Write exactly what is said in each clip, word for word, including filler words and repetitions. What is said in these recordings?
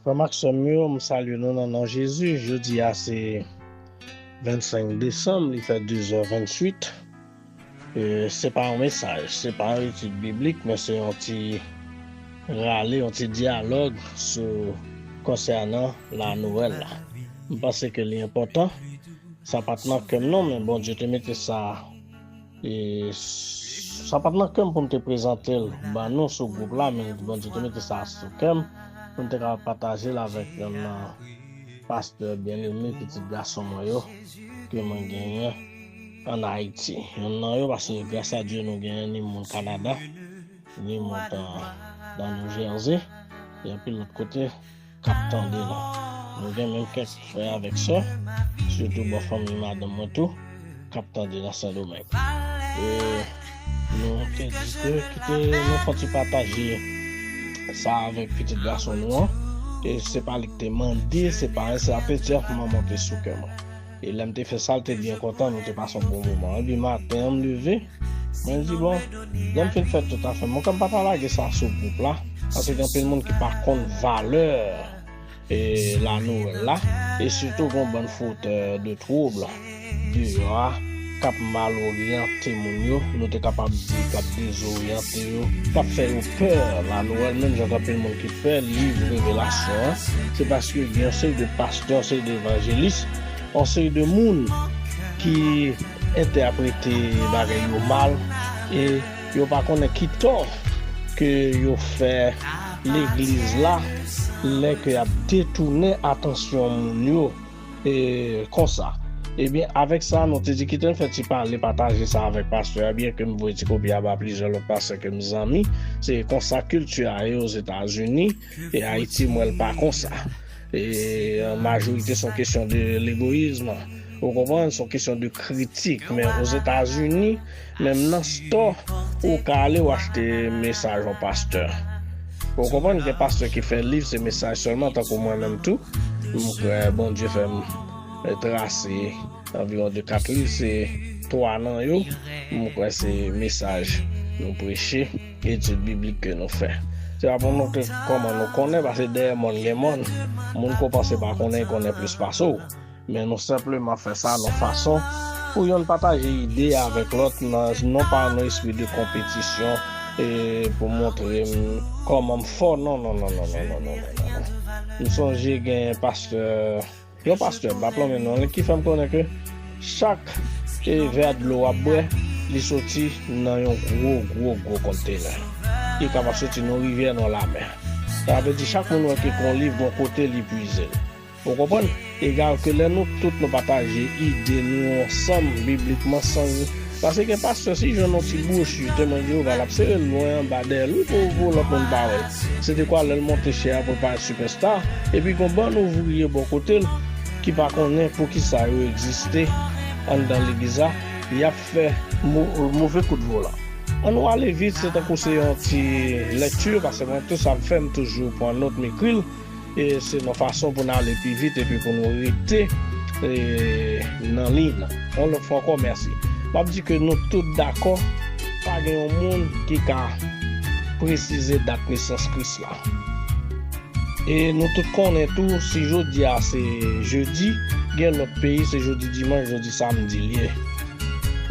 Frè m ak sè m yo, m salye nou nan non Jezi. Jodi a se vennsenk desanm, li fè de zè venntuit. E, se pa yon mesaj, se pa yon etid biblik, men se yon ti rale, yon ti dyalòg sou, konsènan la Nwèl la. M panse ke li enpòtan. Sa pa t nan kè m non, men Bondye te mete sa, e, sa pa t nan kè m pou m te prezante l ban nou sou gwoup la, men Bondye te mete sa sou kè m pou m te kapab pataje l avèk yonn nan pastè byeneme, pitit gason mwen yo, ke mwen genyen ann Ayiti. Yonn nan yo, paske gras a Dye nou genyen ni moun Kanada, ni moun nan, nan New Jersey, e anpil lòt kote k ap tande nou. Nou gen menm kèk frè avèk sè, sitou bò fanmi madanm mwen tou, k ap tande nan Sendomeng. E nou te di ke kite nou fè ti pataje sa avèk pitit gason nou an. E se pa li ki te mande, se pa, se apre Jeff m monte sou kè mwen. E lè m te fè sa, l te byen kontan, nou te pase yon bon moman. Epi maten an, m leve, mwen di, bon, lè m fin fè tout afè m, mwen, kòm m pa ta lage sa sou gwoup la, paske gen anpil moun ki pa konn valè, e, la Nwèl la, e sitou gen yon bann fotè de twoub deyò a, k ap mal oryante moun yo, nou te kapab di k ap dezoryante yo, k ap fè yo pè la Nwèl, menm jan gen anpil moun ki pè liv Revelasyon an, se paske gen yon seri de pastè, yon seri de evanjelis, yon seri de moun ki entèprete bagay yo mal e yo pa konnen ki tò ke yo fè legliz la lè ke y ap detounen atansyon moun yo, e, konsa. Ebyen, avèk sa, nou te di kite n fè ti pale, pataje sa avèk pastè a, byen ke m voye ti kopi a ba plizyè lòt pastè ke m zanmi. Se konsa kilti a ye Ozetazini, e Ayiti, m wè l pa konsa. E majorite se yon kesyon de legoyizm. Ou konprann? Se yon kesyon de kritik. Men Ozetazini, menm nan stò, ou ka ale w achte mesaj yon pastè. Ou konprann? Gen pastè ki fè liv, se mesaj sèlman, tankou mwen menm tou. M kwè Bondye fè m, eh, trase anviwon de kat liv, se twa nan yo, m kwè se mesaj nou preche, etid biblik ke nou fè. Se pa pou nou montre kòman nou konnen, paske dèyè mòn gen mòn. Moun ke w panse pa konnen, konnen plis pase w. Men nou senpleman fè sa nan fason pou yonn pataje ide avèk lòt, nan, non pa nan espri de konpetisyon, e pou montre m kòman m fò. Non, non, non, non, non, non, non, non, non. M sonje gen pastè, yon pastè, m p ap nonmen non li, ki fè m konnen ke chak, e, vè dlo w ap bwè, li soti nan yon gwo, gwo, gwo kontenè. Li kapab soti nan yon rivyè, nan yon lamè. Sa vle di, chak moun wè ke gon liv, gon kote li pwize l. Ou konprann? Egal ke lè nou tout nou pataje ide nou ansanm biblikman san, paske gen pastè, si jwenn yon ti bwochi Temwen de Jewova, l ap sere l lwen anba dèyè l, wi, pou, pou lòt moun pa wè l. Se dekwa lè l monte chè a pou l parèt sipèsta, epi gon bann ouvriye bò kote l ki pa konnen poukisa yo egziste anndan legliz la, y ap fè mo-, move kout volan. Ann nou ale vit, se tankou se yon ti lèkti, paske mwen, tou sa m fè, m toujou pran nòt, m ekri l. E se yon fason pou n ale pi vit epi pou nou rete, e, nan liy nan. Yon lòt fwa ankò, mèsi. M ap di ke nou tout dakò, pa gen yon moun ki ka presize dat nesans Kris la. E nou tout konnen tou, si jodi a se jedi, gen lòt peyi se jodi dimanch, jodi samdi l ye.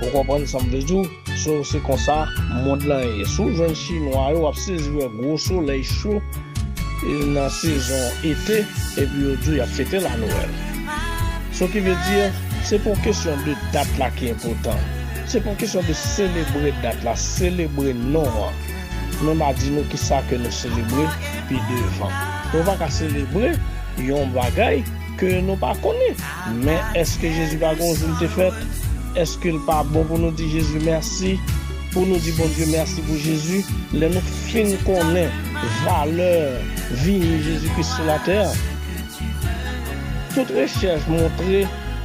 Ou konprann sa m vle di w? So, se konsa mond lan ye. Si w jwenn Chinwa yo, w ap sezi wè gwo solèy cho, e, nan sezon ete, epi yo di w y ap fete la Nwèl. So ki vle di, se pa yon kesyon de dat la ki enpòtan. Se pa yon kesyon de selebre dat la, selebre non an. Men m a di nou kisa ke nou selebre pi devan. Nou pa ka selebre yon bagay ke nou pa konnen. Men èske Jezi pa gen yon jou l te fèt? Èske l pa bon pou nou di Jezi mèsi? Pou nou di Bondye mèsi pou Jezi? Lè nou fin konnen valè vini Jezi Kris sou latè a, tout rechèch montre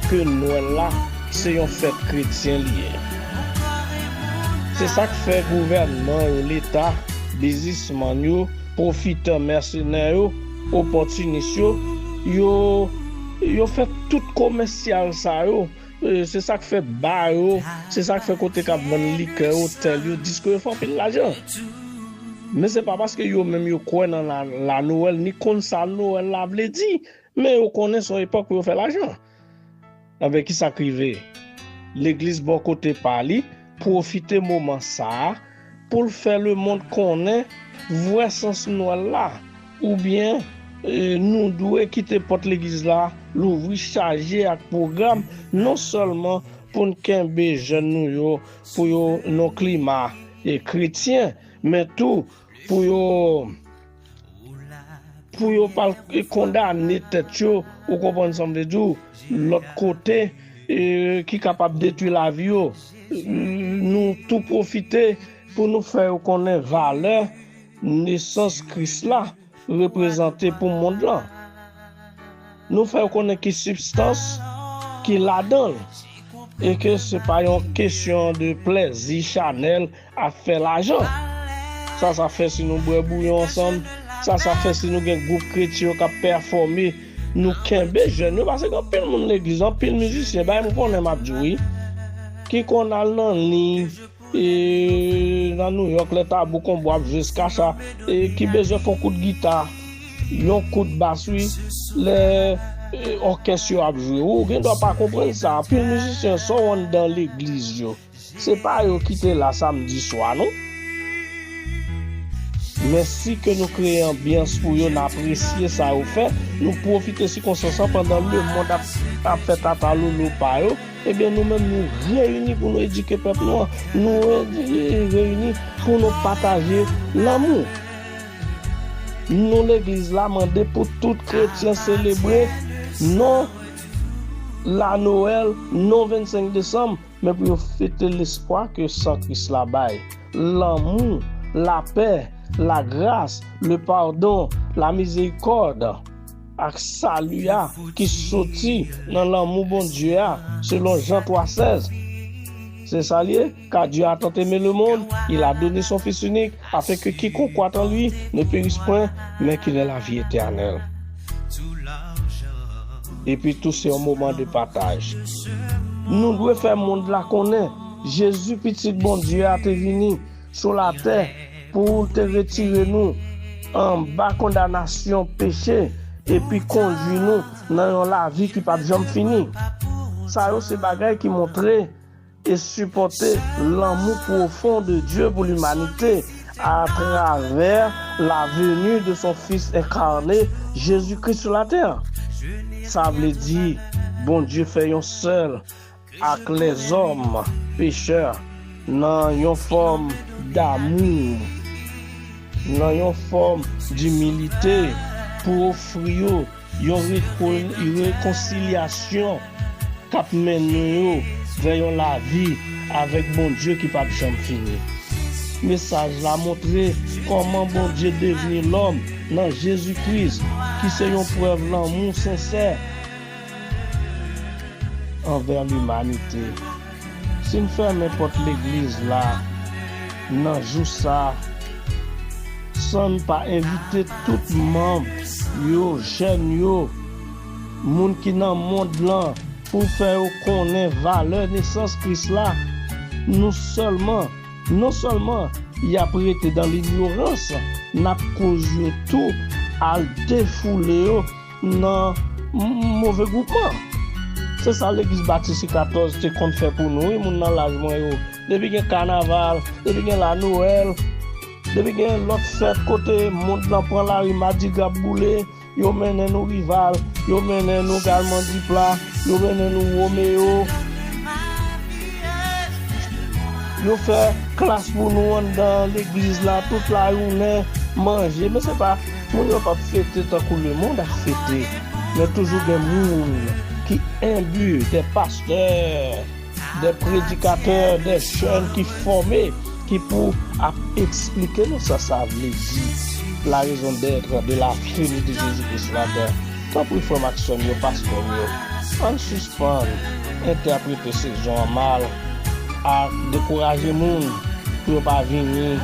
ke Nwèl la se yon fèt kretyen li ye. Se sa k fè gouvènman yo, Leta, biznismann yo, pwofitè, mèsenè yo, opòtinis yo, yo, yo fè tout komèsyal sa yo. E, se sa k fè ba yo, se sa k fè kote k ap vann likè yo, tèl yo, disko yo fè anpil lajan. Men se pa paske yo menm yo kwè nan la, la Nwèl, ni konn sa Nwèl la vle di, men yo konnen se yon epòk pou yo fè lajan. Anben, ki sa k rive? Legliz bò kote pa li pwofite moman sa a pou l fè lemonn konnen vrè sans Nwèl la, oubyen, e, nou dwe kite pòt legliz la louvri chaje ak pwogram, non sèlman pou n kenbe jèn nou yo, pou yo nan klima, e, kretyen, men tou pou yo, pou yo pa al kondane tèt yo, ou konprann sa m vle di w, lòt kote, e, ki kapab detwi lavi yo. Nou tou pwofite pou nou fè yo konnen valè nesans Kris la reprezante pou mond lan. Nou fè yo konnen ki sibstans ki ladan l, e ke se pa yon kesyon de plèzi chanèl ap fè lajan. Sa sa fè si nou bwè bouyon ansanm, sa sa fè si nou gen gwoup kretyen yo k ap pèfòme, nou kenbe jèn yo, paske gen anpil moun legliz, anpil mizisyen, bagay m konnen m ap di w wi, ki konn al nan liy, e, nan New York, lè Tabou Konbo ap jwe, Skacha, e, ki bezwen fè yon kout gita, yon kout bas, wi, lè, e, òkès yo ap jwe. Ou gen dwa pa konprann sa. Anpil mizisyen, sa w anndan legliz yo, se pa yo ki te la samdi swa, non. Men si ke nou kreye anbyans pou yo, n apresye sa yo fè, nou pwofite sikonstans lan pandan lemonn ap, ap fè tata lolo pa yo, ebyen, nou menm, nou reyini pou nou edike pèp nou an. Nou re-, reyini pou nou pataje lanmou. Nou, legliz la, mande pou tout kretyen selebre non la Nwèl, non vennsenk desanm, men pou yo fete lespwa ke san Kris la bay. Lanmou, lapè, lagras, le padon, lamizerikòd, ak sali a ki soti nan lanmou Bondye a, selon Jan twa sèz. Se sa l ye, car Dieu a tant aimé le monde, il a donné son Fils unique, afin que quiconque croit en lui ne périsse point, mais qu'il ait la vie éternelle. Epi tou, se yon moman de pataj. Nou dwe fè mond la konnen Jezi, Pitit Bondye a, te vini sou latè pou l te retire nou anba kondanasyon peche epi kondui nou nan yon lavi ki p ap janm fini. Sa yo se bagay ki montre e sipòte lanmou pwofon de Dye pou limanite atravè la venue de son Fils incarné, Jésus-Christ, sur la terre. Sa vle di, Bondye fè yon sèl ak lèzòm pechè nan yon fòm damou, nan yon fòm dimilite pou ofri yo yon reko-, rekonsilyasyon k ap mennen yo vè yon lavi avèk Bondye ki p ap janm fini. Mesaj la montre kòman Bondye devni lòm nan Jezi Kris, ki se yon prèv lanmou sensè anvè limanite. Si n fèmen pòt legliz la nan jou sa, san n pa envite tout manm yo, jèn yo, moun ki nan mond lan, pou fè yo konnen valè nesans Kris la, nou sèlman, non sèlman y ap rete dan linyorans, n ap koz yo tou al defoule yo nan m-, move gwoupman. Se sa legliz Batis Ri katòz te konn fè pou nou, wi, moun nan laj mwen yo. Depi gen kanaval, depi gen la Nwèl, depi gen lòt fèt kote mond lan pran lari, madigra ap boule, yo mennen nou rival, yo mennen nou galman dipla, yo mennen nou Romeo. Yo fè klas pou nou anndan legliz la, tout lajounen, manje. Men se pa, moun yo p ap fete tankou lemonn ap fete. Men toujou gen moun ki enbi, de pastè, de predikatè, de jèn ki fòme, ki pou ap eksplike nou sa sa vle di, la raison d'être de la venue de Jésus-Christ sur la terre. Tanpri, frè m ak sè m yo, pastè m yo, ann sispann entèprete sezon an mal ak dekouraje moun pou yo pa vini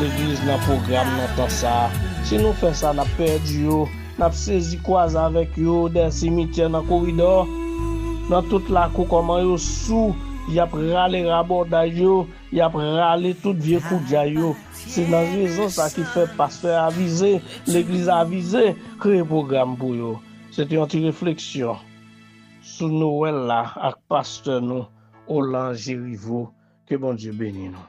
legliz nan pwogram nan tan sa a. Si nou fè sa, n ap pèdi yo, n ap sezi kwaze avèk yo dèyè simityè, nan koridò, nan tout lakou, kòman yo sou, y ap rale rabòday yo, y ap rale tout vye koudjay yo. Se nan rezon sa ki fè pastè avize, legliz avize, kreye pwogram pou yo. Se te yon ti refleksyon sou Nwèl la ak pastè nou, Olan Jerivo. Ke Bondye beni nou.